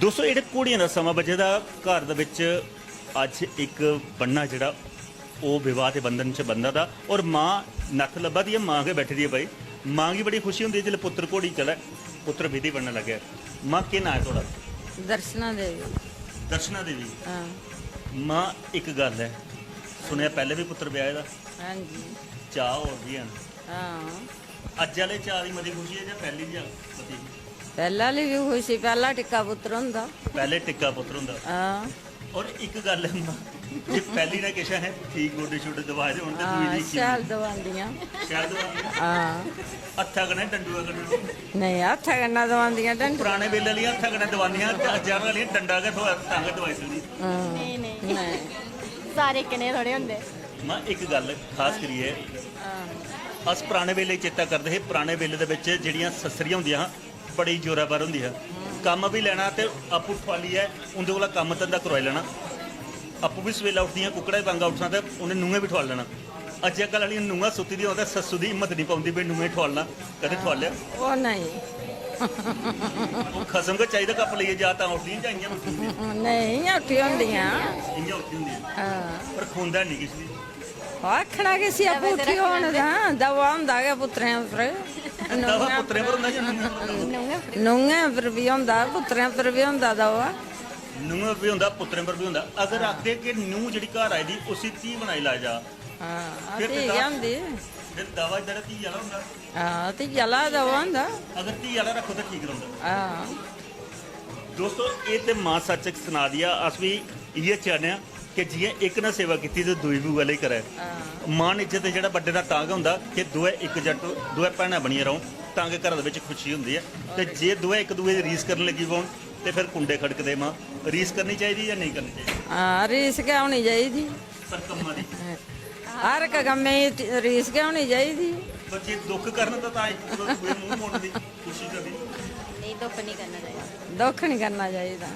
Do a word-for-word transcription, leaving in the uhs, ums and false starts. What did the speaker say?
दोस्तो, जेह्ड़े घोड़ियें दा समां बज्झे दा, घर दे बिच अज्ज इक बन्ना जेह्ड़ा ओह् विवाह दे बंधन च बंधा दा, और मां नत्थ लब्भा दी ऐ, मां गै बैठी दी ऐ भाई, मां गी बड़ी खुशी होंदी ऐ जिसलै पुत्र घोड़ी चढ़ै, पुत्र विधि बनन लग्गै। मां, केह् नांऽ ऐ थुआढ़ा? दर्शना देवी। दर्शना देवी। हां। मां, इक गल्ल ऐ, सुनेआ पैह्ले बी पुत्र ब्याहे दा? हां जी। चाऽ होर बी हैन? हां। अज्ज आह्ले चाऽ दी मती खुशी ऐ जां पैह्ली दी मती? पैह्ला आह्ली बी खुशी, पैह्ला टिक्का पुत्र होंदा। पैह्ले टिक्का पुत्र होंदा। हां। और इक गल्ल ऐ मां, जे पैह्ली ने किश असें ठीक गोडे शोडे दबाए दे होन ते दूई हां, दी शैल दबांदियां। शैल दबांदियां? हां। हत्था कन्नै, डंडुआ कन्नै? नेईं, हत्था कन्नै दबांदियां डंडुआ। पराने बेल्ले आह्लियां हत्था कन्नै दबांदियां, ते अज्जै आह्लियां डंडा गै थ्होऐ तां गै दबाई सकदी। हां। नेईं, नेईं। नेईं। सारे इक्कै नेह् थोड़े होंदे। मां, इक गल्ल खास करियै, हां। अस पराने बेल्ले च चेता करदे हे, पराने बेल्ले दे बिच जेह्ड़ियां सस्सरियां होंदियां हां, बड़ी जोरावर होंदी ही। कम्म बी लैना ते आपूं ठुआलियै उं'दे कोला कम्म धंधा करोआई लैना। आपूं बी सवेला उठदियां, कुक्कड़ा बी बांगा उट्ठना ते उ'नें नूहें बी ठुआली लैना। अज्जै कल्ल आह्लियां नूहां सुत्ती दियां होन ते सस्सू दी हिम्मत निं पौंदी भई नूहें ठुआलना, कदें ठुआलेआ? ओह् नेईं। ओह् खसम गै चाहिदा, कप्प लेइयै जा तां उठदियां जां इ'यां उठी होंदियां? नेईं, इ'यां उठी होंदियां। इ'यां उठी होंदियां। हां। पर खौंदा निं किश बी। आखना किसी आपूं उठी होन तां दवा होंदा गै पुत्तरें उप्पर। दवा पुत्तरें पर होंदा जां नूहें पर होंदा? नूहें पर बी होंदा, पुत्तरें पर बी होंदा दवा। नूहें पर बी होंदा, पुत्तरें पर बी होंदा। अगर हां। आखदे कि नूंह् जेह्ड़ी घर आई दी उसी धी बनाई लै जा, हां, फिर ते धी गै दवा, होंदी। फिर दवा इद्धर धी आह्ला होंदा। हां, धी आह्ला दवा होंदा। अगर धी आह्ला रक्खो ते ठीक रौंह्दा। हां। दोस्तो, एह् ते मां सच्च सना दी ऐ, अस बी इ'यै चाह्न्ने आं कि जि'यां इक ने सेवा कीती ते दूई बी उ'ऐ लेई करै। हां। मान इज्जत ते जेह्ड़ा बड्डे दा तां गै होंदा कि दोऐ इक जट्ट, दोऐ भैनां बनियै रौह्न, तां गै घरा दे बिच खुशी होंदी ऐ। ते जे दोऐ इक दूए दी रीस करन लगी पौन ते फिर कुंडे खड़कदे। मां, रीस करनी चाहिदी जां नेईं करनी चाहिदी? हां, रीस गै होनी चाहिदी। पर कम्मा दी? हर इक कम्मै दी रीस गै होनी चाहिदी। पर जे दुख करन तां, तां इक दूए मूंह् मोड़ने दी कोशिश करनी। नेईं, दुख निं करना चाहिदा। दुख निं करना चाहिदा।